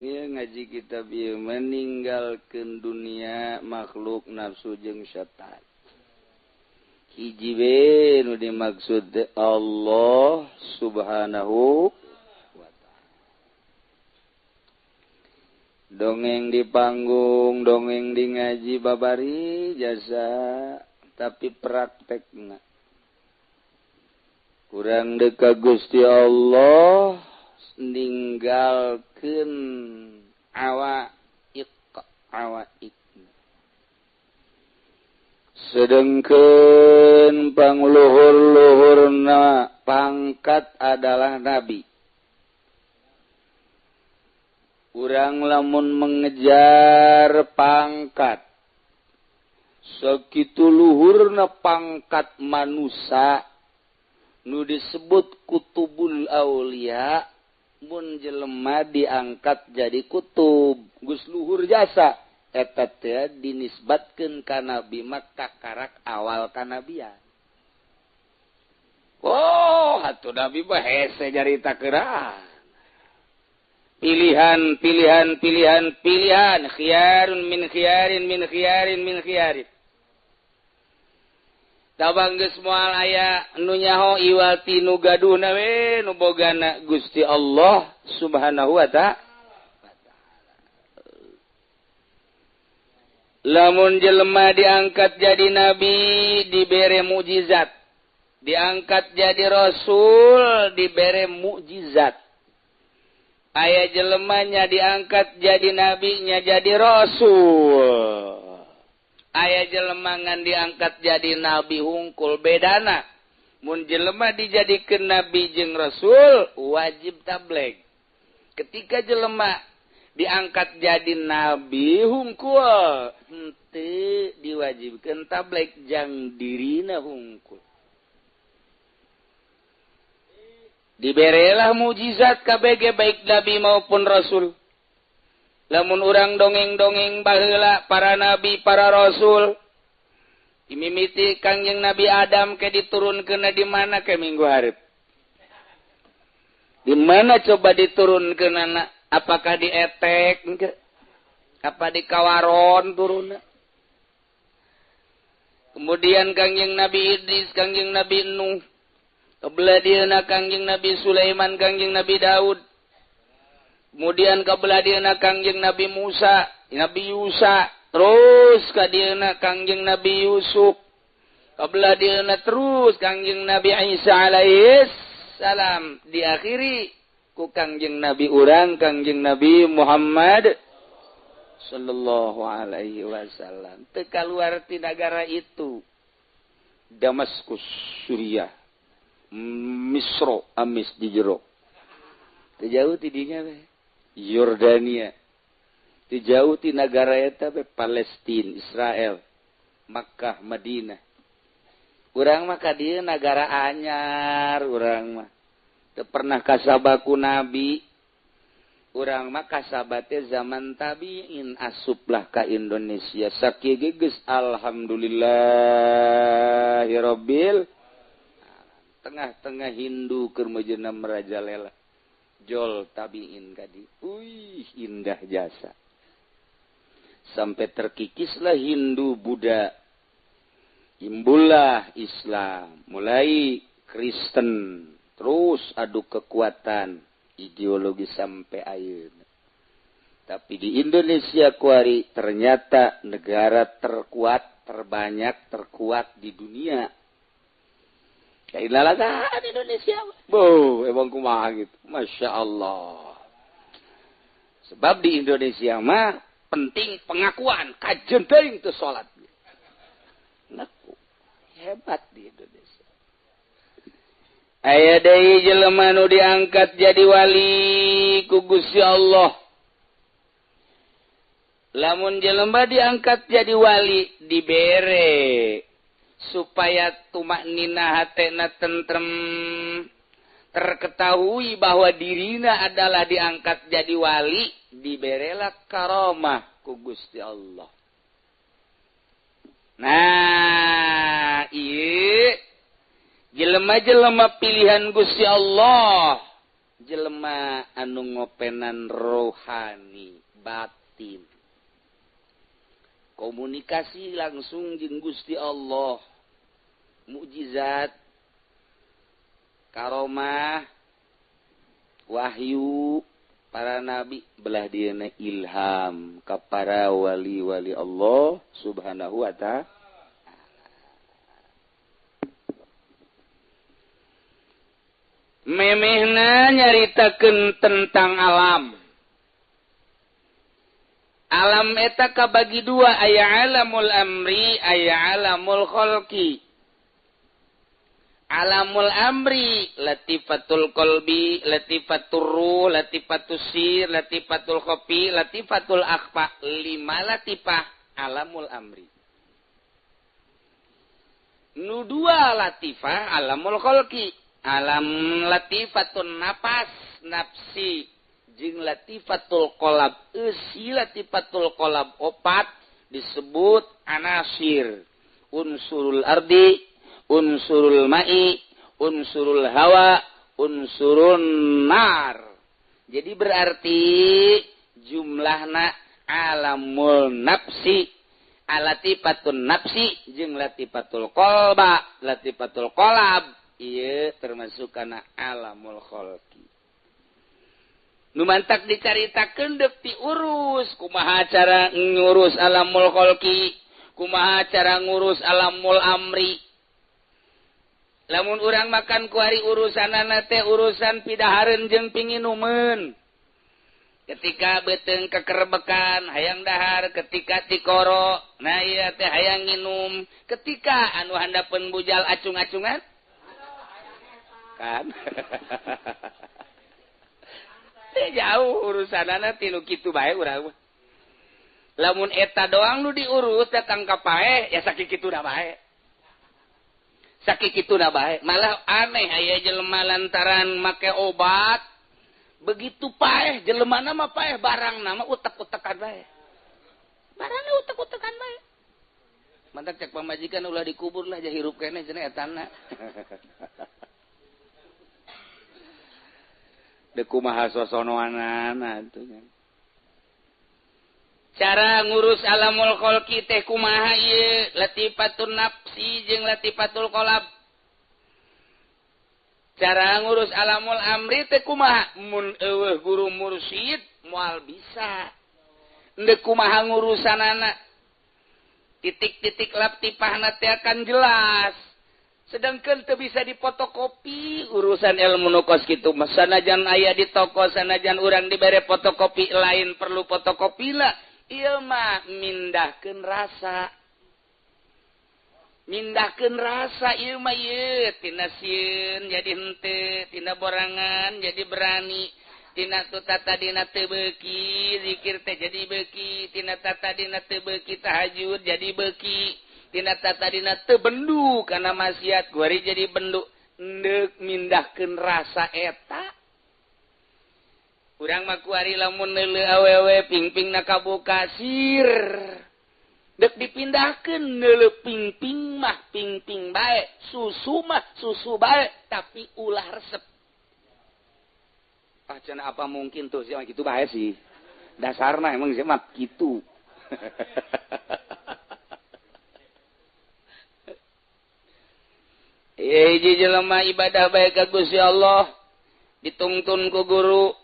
Ieu ngaji kitab ieu meninggalkeun dunia makhluk nafsu jeung setan. Hiji we nu dimaksud Allah Subhanahu wa ta'ala. Dongeng di panggung, dongeng di ngaji babari jasa, tapi praktekna kurang deka Gusti Allah ninggalkeun awak awak. Sedengkeun pangluhur-luhurna pangkat adalah nabi. Urang lamun mengejar pangkat sakitu luhurna pangkat manusia nu disebut kutubul aulia, mun jelema diangkat jadi kutub geus luhur jasa eta teh dinisbatkeun ka nabi mah kakarak awal kanabian. Oh, atuh nabi mah hese nyarita keurang. Pilihan, pilihan, pilihan, pilihan, khiyarun min khiyarin min khiyarin min khiyarin. Tabang geus moal aya nu nyaho iwal ti nu gaduhna we nu bogana Gusti Allah Subhanahu wa ta'ala. Lamun jelema diangkat jadi nabi dibere mukjizat, diangkat jadi rasul dibere mukjizat. Aya jelemanya diangkat jadi nabinya jadi rasul. Aya jelemangan diangkat jadi nabi hungkul bedana. Mun jelema dijadikeun nabi jeung rasul wajib tabligh. Ketika jelema diangkat jadi nabi hungkul henteu diwajibkeun tabligh jang dirina hungkul. Diberelah mukjizat KBG baik nabi maupun rasul. Lamun urang dongeng-dongeng baheula para nabi, para rasul, dimimiti Kangjeng Nabi Adam ke diturunkeun di mana ke minggu hareup? Di mana coba diturunkeunana? Apakah di etek engke? Apa di kawaron turunna? Kemudian Kangjeng Nabi Idris, Kangjeng Nabi Nuh, kebelah dieuna Kangjeng Nabi Sulaiman, Kangjeng Nabi Daud. Kemudian kebelah dieuna Kangjeng Nabi Musa, Nabi Yusa, terus ka dieuna Kangjeng Nabi Yusuf. Kebelah dieuna terus Kangjeng Nabi Isa alaihis salam. Diakhiri ku Kangjeng Nabi urang Kangjeng Nabi Muhammad sallallahu alaihi wasallam. Teu kaluar ti nagara itu. Damaskus, Suriah, Misro, amis di jero. Teu jauh ti dinya we. Yordania. Teu jauh ti nagara eta we Palestina, Israel, Makkah, Madinah. Urang mah ka dieu nagara anyar urang mah. Teu pernah kasabaku nabi. Urang mah kasabate zaman tabiin asuplah ka Indonesia. Sakieu ge geus alhamdulillahirabbil. Tengah-tengah Hindu keur mejeuna merajalela. Jol tabiin kadi. Uih, indah jasa. Sampai terkikislah Hindu Buddha. Timbullah Islam, mulai Kristen, terus adu kekuatan ideologi sampai ayeuna. Tapi di Indonesia kuari ternyata negara terkuat, terbanyak, terkuat di dunia. Kailalagaan Indonesia. Boh, emang kumaha gitu. Masya Allah. Sebab di Indonesia mah penting pengakuan, kajen teuing teu salat. Ngaku. Hebat di Indonesia. Aya deui jelema nu diangkat jadi wali ku Gusti Allah. Lamun jelema diangkat jadi wali dibere supaya tumaknina hatena tentrem, terketahui bahwa dirina adalah diangkat jadi wali, diberelah karomah ku Gusti Allah. Nah, ieu jelema-jelema pilihan Gusti Allah Jelema anu ngopenan rohani batin. Komunikasi langsung jeung Gusti Allah. Mukjizat, karomah, wahyu para nabi belah dieuna ilham ka para wali-wali Allah Subhanahu wa ta'ala. Memehna nyaritakeun tentang alam. Alam eta kabagi dua, aya alamul amri, aya alamul khalqi. Alamul amri latifatul qalbi, latifatur ruh, latifatus sir, latifatul khafi, latifatul akhfa, lima latifah alamul amri. Nu dua latifah alamul khalqi. Alam latifatun napas nafsi jeung latifatul qalab eusi latifatul qalab opat disebut anasir, unsurul ardi, unsurul ma'i, unsurul hawa, unsurun nar. Jadi berarti jumlahna alamul nafsi, latifatun nafsi jeung latifatul qalba, latifatul qalab. Iya termasuk kana alamul khalqi. Nu mantak dicaritakeun deuk diurus, kumaha cara ngurus alamul khalqi, kumaha cara ngurus alamul amri. Lamun urang makan kuari urusanana teh urusan pidahareun jeung pinginumeun. Ketika beuteung kekerbekan hayang dahar, ketika tikoro nah ieu teh hayang nginum, ketika anu handapeun bujal acung-acungan kan. Teh jauh urusanana ti nu kitu bae urang mah. Lamun eta doang nu diurus datang ka paeh ya sakikituna bae. Sakikituna bae. Malah aneh aya jelema lantaran make obat begitu paeh jelemana mah paeh barangna mah utek-utekan bae. Barangna utek-utekan bae. Mantak cek pamajikan ulah dikubur lah ja hirup keneh cenah etana. Deuk kumaha sosonoanana atuh. Cara ngurus alamul khalqi teh kumaha ieu? Latifatun nafsi jeung latifatul qalb. Cara ngurus alamul amri teh kumaha? Mun eueuh guru mursyid moal bisa. Deuk kumaha ngurusanana? Titik-titik latifahna teh akan jelas. Sedangkan teu bisa dipotokopi urusan ilmu nu kos kitu mah. Sanajan aya di toko, sanajan urang dibere fotokopi lain perlu fotokopi lah. Ieu mah mindahkeun rasa. Mindahkeun rasa ieu mah ieu tina sieun jadi henteu, tina borangan jadi berani, tina tu tatadina teu beuki zikir teh jadi beuki, tina tatadina teu beuki tahajud jadi beuki. Tina tatadina teu bendu kana maksiat kuari jadi bendu. Endek mindahkeun rasa eta. Urang mah kuari lamun neuleuh awewe pingpingna kabuka sir. Dek dipindahkeun neuleuh pingping mah pingping bae, susu mah susu bae, tapi ulah resep. Ah cenah apa mungkin tuh sih kitu bae sih. Dasarna emang sih mah kitu. Hiji jelema ibadah bae ka Gusti Allah ditungtun ku guru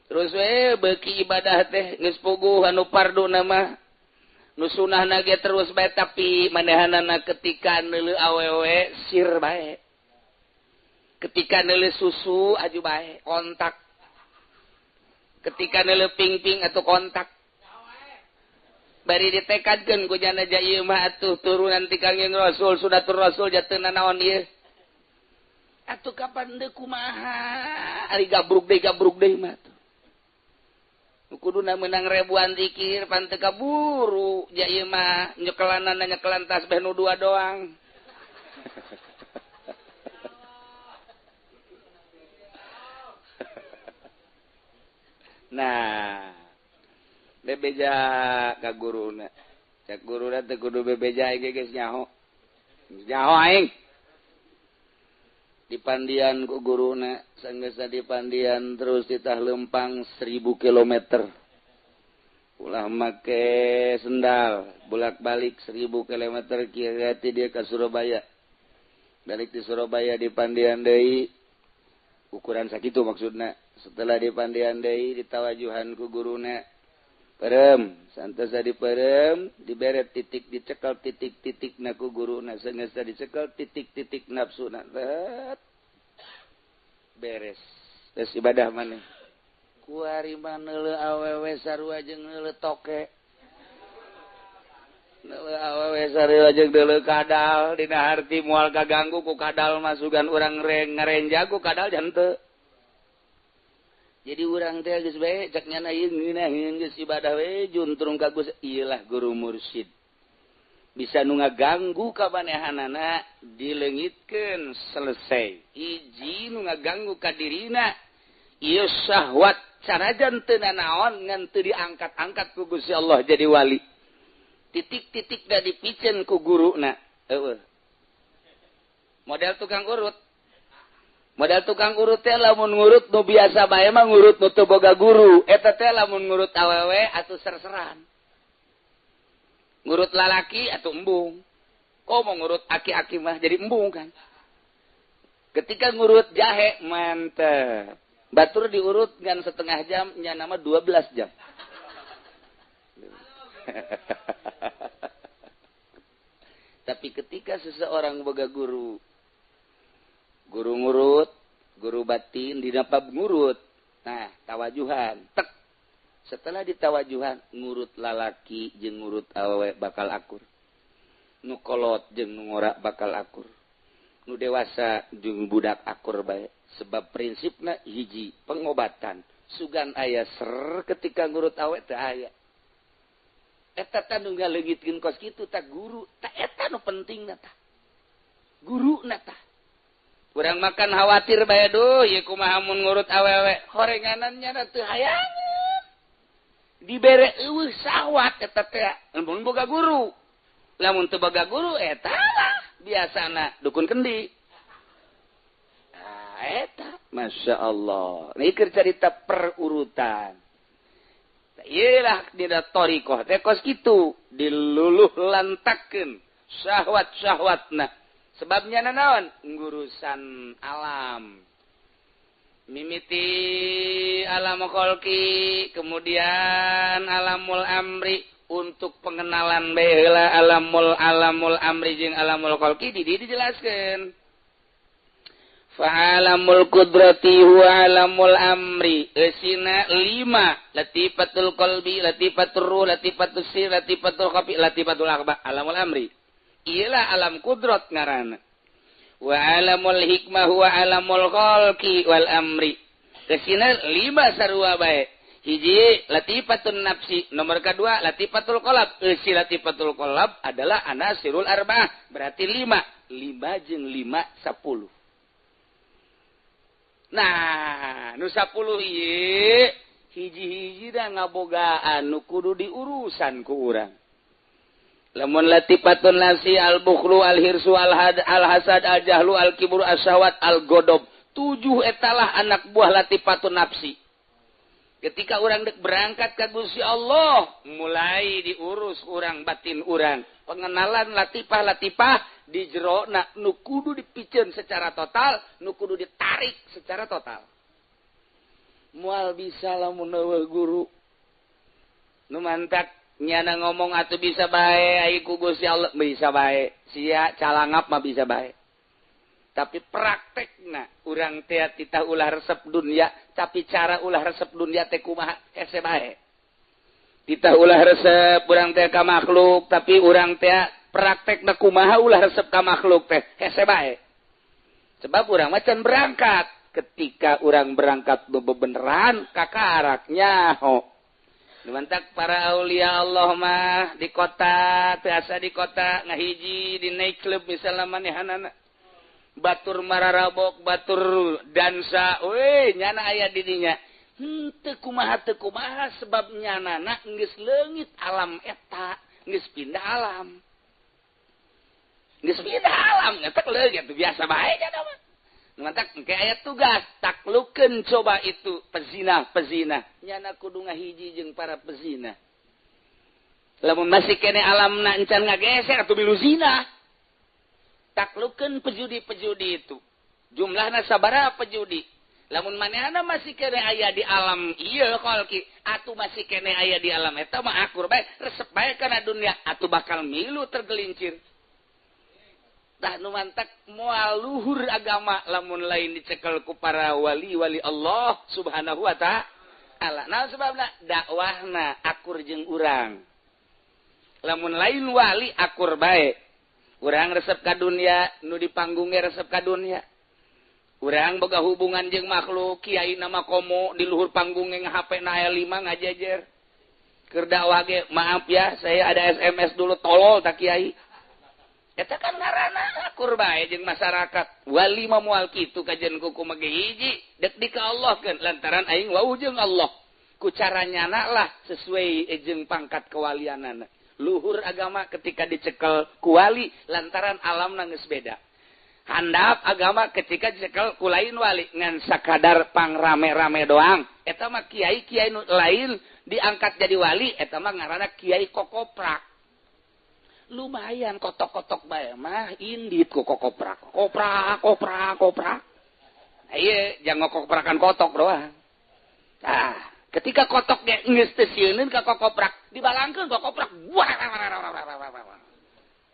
terus we beuki ibadah teh geus puguh anu fardu mah nu sunahna ge terus bae tapi manehanana ketika neuleuh awewe sir bae, ketika neuleuh susu aju bae kontak, ketika neuleuh pingping atau kontak bari ditekadkeun ku jana ja ieu mah atuh turunan ti Kangjeng Rasul sudatur Rasul jateunan naon ieu atuh kapan deui kumaha ari gabruk deui mah atuh nu kuduna meunang ribuan zikir pan teu kaburu ja ieu mah nyekelanana nyekelan tasbih nu dua doang. Nah bebeja ka guruna. Cak guruna teu kudu bebeja ge geus nyaho. Nyaho aing. Dipandian ku guruna, sanggeusna dipandian terus ditah lempang 1000 kilometer. Ulah make sendal, bolak-balik 1000 kilometer kira ti dia ka Surabaya. Balik di Surabaya dipandian deui, ukuran sakitu maksudna. Setelah dipandian deui ditawajuhan ku guruna. Perem, santesa diperem, diberet titik dicekal titik-titik na ku guruna, sanggeusna dicekel titik-titik nafsuna. Beres. Terus ibadah maneh. Kuari mah neuleuh awewe sarua jeung neuleuh toke. Neuleuh awewe sarua jeung neuleuh kadal, dina harti moal kaganggu ku kadal masukan urang ngarenja ku kadal jante. Jadi urang teh geus bae cek nyana ieu ngeunaheun geus ibadah we juntrung ka Gusti, ieu lah guru mursyid. Bisa nu ngaganggu ka manehanana dileungitkeun selesai. Hiji nu ngaganggu ka dirina ieu syahwat sanajan teu nanaon ngan teu diangkat-angkat ku Gusti Allah jadi wali. Titik-titik da dipiceun ku guruna. Heueuh. Model tukang urut. Modal tukang urut teh lamun ngurut nu biasa bae mah ngurut nu teu boga guru. Eta teh lamun ngurut awewe atuh serseran. Ngurut lalaki atuh embung. Komo ngurut aki-aki mah jadi embung kan. Ketika ngurut jahe mantep. Batur diurut ngan setengah jam nya nama 12 jam. Tapi ketika seseorang boga guru, guru ngurut, guru batin dinapa ngurut. Nah, tawajuhan. Tek. Setelah ditawajuhan, ngurut lalaki jeung ngurut awewe bakal akur. Nu kolot jeung nu ngora bakal akur. Nu dewasa jeung budak akur bae. Sebab prinsipna hiji, pengobatan. Sugan aya ser ketika ngurut awe teu aya. Eta teh nu ngaleungitkeun kos kitu tah guru, tah eta nu pentingna tah. Guruna tah. Kurang makan khawatir bae duh, ieu kumaha mun ngurut awewe, horenganan nya teu hayangeun. Dibere eueuh sahwat eta teh, mun boga guru. Lamun teu boga guru eta lah biasana dukun kendi. Ah eta, Masya Allah. Ini keur carita perurutan. Ieu lah dina thariqah teh kos kitu, diluluh lantakkeun syahwat-syahwatna. Sebabnya nanaon? Ngurusan alam. Mimiti alam kholqi, kemudian alamul amri untuk pengenalan bae heula alamul amri jeung alamul kholqi di dieu dijelaskeun. Fa alamul qudrati huwa alamul amri. Eusina 5, latifatul qalbi, latifatur ruh, latifatus sir, latifatul khafi, latifatul akhba, alamul amri. Ialah alam kudrat ngaranna. Wa alamul hikmah wa alamul khalqi wal amri. Kesina 5 sarua bae. Hiji latifatun nafsi, nomor kedua latifatul qalb. Eusi latifatul qalb adalah anasirul arba'ah, berarti 5. 5 jeung 5 10. Nah, nu 10 ieu hiji-hiji da ngabogaan nu kudu diurusan ku urang. Lamun latifatun nafsi al-bukhlu al-hirsu al-hasad al-jahlu al-kibru as-syahwat al-godob. 7 etalah anak buah latifatun nafsi. Ketika orang dek berangkat ka Gusti Allah, mulai diurus urang batin urang. Pengenalan latifah-latifah di jerona nu kudu dipiceun secara total, nu kudu ditarik secara total. Moal bisa lamun eueuh guru. Nu mantak nyana ngomong atuh bisa bae ai ku Gusti Allah bisa bae sia calangap mah bisa bae tapi praktekna urang teh titah ulah resep dunia tapi cara ulah resep dunia teh kumaha hese bae titah ulah resep urang teh ka makhluk tapi urang teh praktekna kumaha ulah resep ka makhluk teh hese bae sebab urang mah can berangkat ketika urang berangkat bebeneran kakarak nyaho. Dimantak para aulia Allah mah di kota, biasa di kota ngahiji di night club misalnya manehanana. Batur mararabok, batur dansa, weh nyana aya di dinya. Teu kumaha sebab nyanana geus leungit alam eta, geus pindah alam. Geus pindah alam, eta leungit biasa bae nya mah. Mantak engke aya tugas taklukeun coba itu pezina-pezina. Nyana kudu ngahiji jeung para pezina. Lamun masih kene alamna encan ngageser atuh milu zina. Taklukeun pejudi-pejudi itu. Jumlahna sabaraha pejudi. Lamun manehna masih kene aya di alam ieu kholqi atuh masih kene aya di alam eta mah akur bae, resep bae kana dunia atuh bakal milu tergelincir. Tah nu mantak moal luhur agama lamun lain dicekel ku para wali-wali Allah Subhanahu wa ta'ala. Nah sebabna dakwahna akur jeung urang. Lamun lain wali akur bae. Urang resep ka dunia, nu di panggungge resep ka dunia. Urang boga hubungan jeung makhluk, kiai nama komo di luhur panggung ge HP na aya 5 ngajejer. Keur dakwah ge, maaf ya, saya ada SMS dulu tolol tak kiai. Eta kan ngaranna akur bae jeung masyarakat. Wali mah moal kitu kajian kuku mah ge hiji, dek di ka Allah keun lantaran aing wau jeung Allah. Ku cara nyana lah sesuai jeung pangkat kewalianana. Luhur agama ketika dicekel ku wali lantaran alamna geus beda. Handap agama ketika dicekel ku lain wali ngan sakadar pangrame-rame doang. Eta mah kiai-kiai nu lain diangkat jadi wali eta mah ngaranna kiai kokoprak. Lumayan kotok-kotok bae mah indit ku kokoprak. Koprak, koprak, koprak. Ieu jangan kokoprakan kotok doang. Tah, ketika kotok ge geus teu sieuneun ka kokoprak, dibalangkeun kokoprak.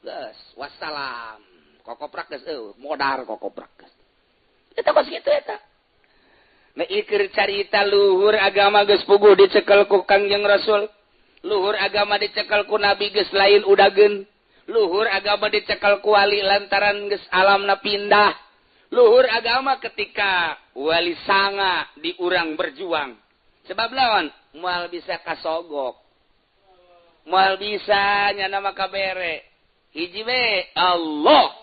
Geus, wassalam. Kokoprak geus eueuh, modar kokoprak geus. Eta kos kitu eta. Nah, ieu keur carita luhur agama geus puguh dicekel ku Kangjeng Rasul. Luhur agama dicekel ku nabi geus lain udageun. Luhur agama dicekel ku wali lantaran geus alamna pindah. Luhur agama ketika wali sanga di urang berjuang. Sebab lawan moal bisa kasogok. Moal bisa nyana maka bere. Hiji we Allah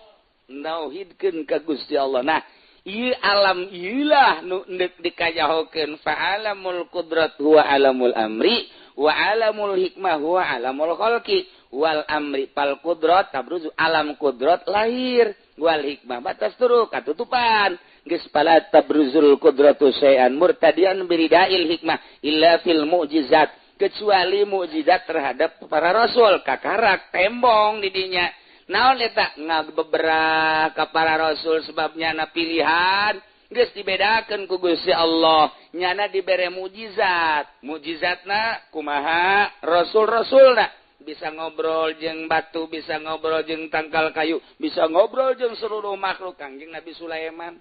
nauhidkeun ka Gusti Allah. Nah, ieu alam ieu lah nu deuk dikajahokeun fa alamul qudrat huwa alamul amri wa alamul hikmah huwa alamul khalqi wal amri fal qudrat tabruzu alam qudrat lahir wal hikmah batas turu katutupan geus pala tabruzul qudratu syai'an murtadian biridail hikmah illa fil mukjizat kecuali mukjizat terhadap para rasul kakarak tembong di dinya naon eta ngabeberah ka para rasul sebabnya na pilihan geus dibedakeun ku Gusti Allah nyana dibere mukjizat mukjizatna kumaha rasul-rasulna bisa ngobrol jeung batu bisa ngobrol jeung tangkal kayu bisa ngobrol jeung seluruh makhluk Kangjeng Nabi Sulaiman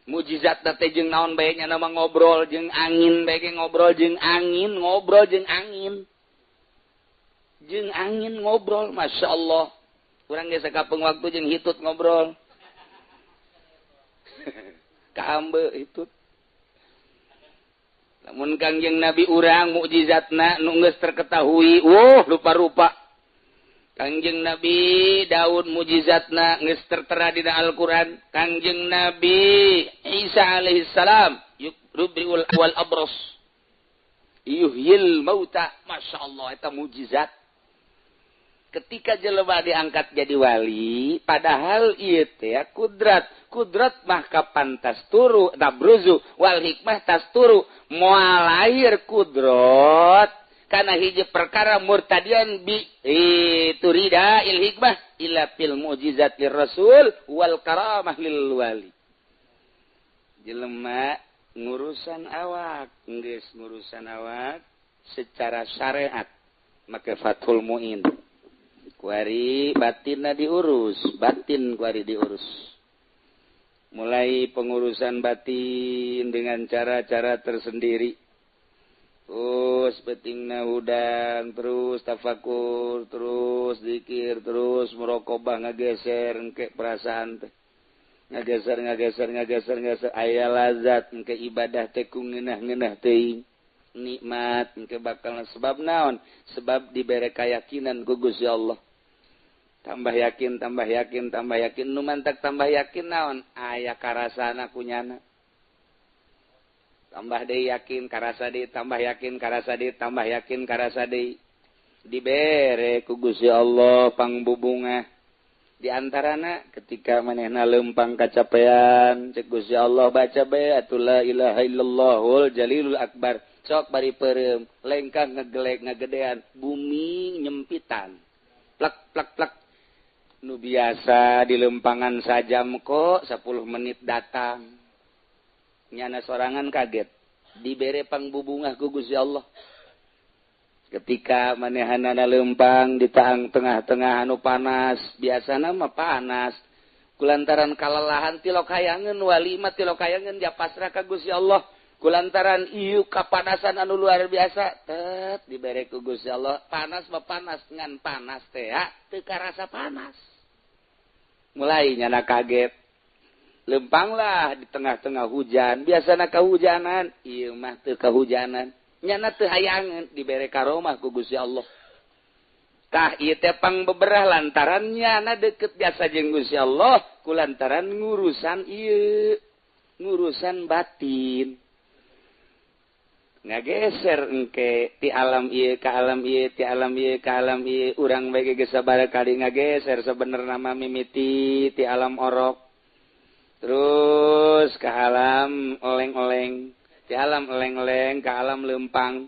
mukjizatna teh jeung naon bae nyana mah ngobrol jeung angin bae ge ngobrol jeung angin ngobrol jeung angin jeung angin ngobrol Masya Allah urang ge sakapeung waktu jeung hitut ngobrol kaambe hitut lamun Kangjeng Nabi urang mukjizatna nu geus terketahui wuh rupa-rupa Kangjeng Nabi Daud mukjizatna geus tertera dina Al-Qur'an Kangjeng Nabi Isa alaihi salam yubriul wal abras yuhyil mauta Masya Allah eta mukjizat ketika jelema diangkat jadi wali padahal ieu teh kudrat kudrat mah kapan tasturu tabruzu wal hikmah tasturu moal lahir kudrat kana hiji perkara murtadian bi turida il hikmah illa fil mukjizat lir rasul wal karamah lil wali jelema ngurusan awak geus ngurusan awak secara syariat make Fathul Muin kuari batinna diurus, batin kuari diurus. Mulai pengurusan batin dengan cara-cara tersendiri. Terus betingna hudang, terus tafakur, terus zikir, terus muraqabah ngageser engke perasaan teh. Ngageser ngageser ngageser ngageser aya lazat engke ibadah teh ku ngeunah-ngeunah teuing. Nikmat engke bakal sebab naon? Sebab dibere keyakinan ku Gusti Allah. Tambah yakin, tambah yakin, tambah yakin. Nu mantak tambah yakin naon? Aya karasana kunyana. Tambah deui yakin, karasa deui, tambah yakin, karasa deui, tambah yakin, karasa deui. Dibere ku Gusti Allah pangbubungah. Di antarana ketika manehna lempang kacapean cek Gusti Allah baca bae atuh la ilaha illallahul jalilul akbar. Sok bari peureum lengkah ngegelek ngagedean bumi nyempitan. Plak plak plak. Nu biasa di lempangan sajam kok 10 menit datang. Nyana sorangan kaget. Dibere pangbubungah ku Gusti Allah. Ketika manehanana lempang di taang tengah-tengah anu panas, biasana mah panas. Kulantaran kalelahan tilok hayangeun wali mah tilok hayangeun dia pasrah ka Gusti Allah. Kulantaran ieu kapanasan anu luar biasa, tet dibere ku Gusti Allah. Panas mah panas ngan panas teh teu karasa panas. Mulai nyana kaget. Lempanglah di tengah-tengah hujan, biasana kahujanan, ieu mah teu kahujanan. Nyana teu hayangeun dibere karomah ku Gusti Allah. Tah ieu teh pangbeberah lantaran nyana deket jasa jeung Gusti Allah kulantaran ngurusan ieu, ngurusan batin. Ngageser engke ti alam ieu ka alam ieu, ti alam ieu ka alam ieu, urang bae geus sabaraha kali ngageser sebenarna mah mimiti ti alam orok. Terus ke alam oleng-oleng. Di alam eleng-eleng ke alam lempang.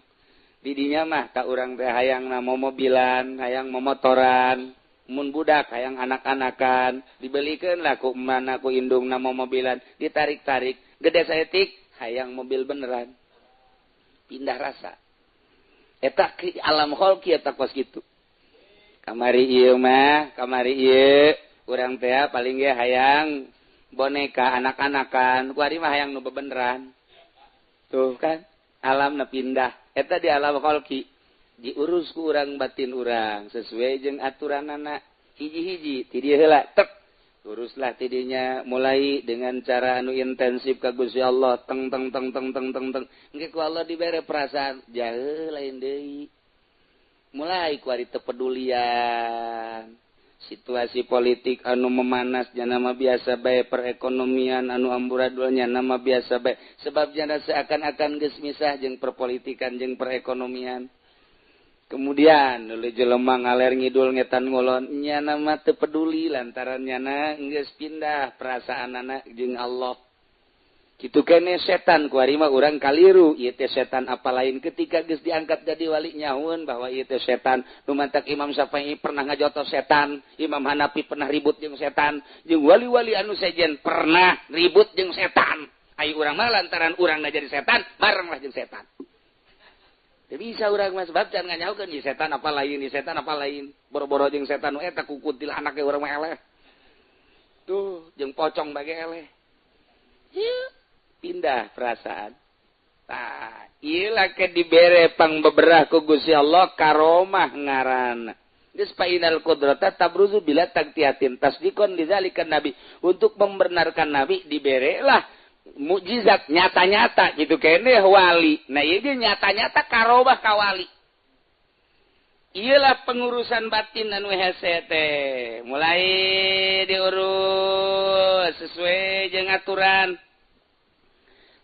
Didinya mah tak urang teh hayang na momobilan, hayang momotoran, mun budak hayang anak-anakan, dibelikeun lah ku mana ku indung na momobilan, ditarik-tarik, gede saeutik hayang mobil beneran. Pindah rasa. Eta alam kholqi eta kos kitu. Kamari ieu mah, kamari ieu urang teh paling ge hayang boneka anak-anakan, kuari mah hayang nu bebeneran. Tuh kan, alamna pindah. Eta di alam kholqi diurus ku urang batin urang sesuai jeung aturanana hiji-hiji ti dieu heula tek uruslah tidinya mulai dengan cara anu intensif ka Gusti Allah teng teng teng teng teng teng teng engke ku Allah dibere perasaan jahe lain deui mulai ku ari teu pedulian situasi politik anu memanas jana mah biasa bae, perekonomian anu amburadul nyana mah biasa bae, sebab jana seakan-akan geus misah jeung perpolitikan jeung perekonomian. Kemudian deuleu jelema ngaler ngidul ngetan ngulon nyana mah teu peduli lantaran nyana geus pindah perasaanana jeung Allah. Kitu kene setan kuari mah urang kaliru ieu teh setan apa lain ketika geus diangkat jadi wali nyahueun bahwa ieu teh setan. Nu mantak Imam Syafi'i pernah ngajotos setan, Imam Hanafi pernah ribut jeung setan, jeung wali-wali anu sejen pernah ribut jeung setan. Ai urang mah lantaran urangna jadi setan, barenglah jeung setan. Teu bisa urang mah sebab can nganyahukeun ieu setan apa lain, ieu setan apa lain. Boro-boro jeung setan nu eta kukuntil anake urang mah eleh. Tuh jeung pocong bage eleh. Ieu pindah perasaan. Tah, ieu ke dibere pangbeberah ku Gusti Allah karomah ngaranna. Geus fainal qudrata tabruzu bila tagtiatin tasdiqon lidzalika nabi. Untuk membenarkan nabi diberelah mukjizat nyata-nyata gitu kene wali. Nah ieu ge nyata-nyata karomah ka wali. Iyalah pengurusan batin anu hese teh. Mulai diurus sesuai jeung aturan.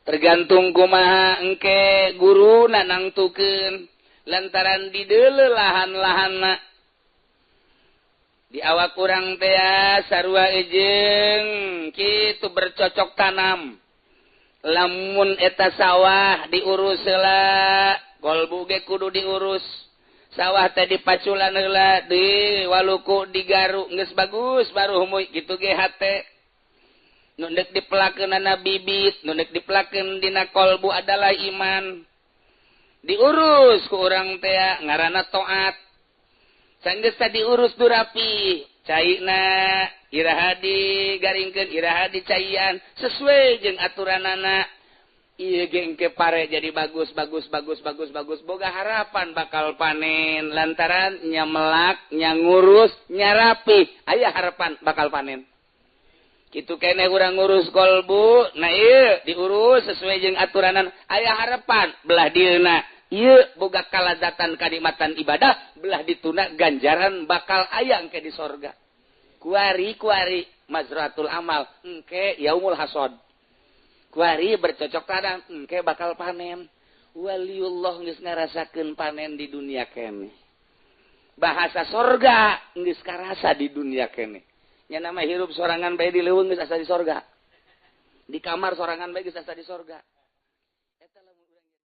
Tergantung kumaha engke guruna nangtukeun lantaran dideuleu lahan-lahanna di awak urang teh sarua jeung kitu bercocok tanam. Lamun eta sawah diurus heula, kolbu ge kudu diurus. Sawah teh dipaculan heula, di waluku digaru geus bagus baru humuy kitu ge hate. Nu deuk dipelakeunana bibit, nu deuk dipelakeun dina kolbu adalah iman. Diurus ku urang teh ngaranna taat. Sanggeus diurus du rapi, caina iraha digaringkeun, iraha dicaian sesuai jeung aturanana. Ieu ge engke pare jadi bagus bagus bagus bagus bagus boga harapan bakal panen lantaran nya melak, nya ngurus, nya rapi, aya harapan bakal panen. Kitu kene urang ngurus kolbu, nah ieu diurus sesuai jeung aturanan, aya harapan belah dieuna. Ieu boga kalazatan kanikmatan ibadah, belah dituna ganjaran bakal aya engke di sorga. Kuari-kuari mazratul amal, engke yaumul hasad. Kuari bercocok tanam, engke bakal panen. Waliullah geus ngarasakeun panen di dunia kene. Bahasa sorga geus karasa di dunia kene. Nya nama hirup sorangan bae di leuweung geus asa di sorga. Di kamar sorangan bae geus asa di sorga.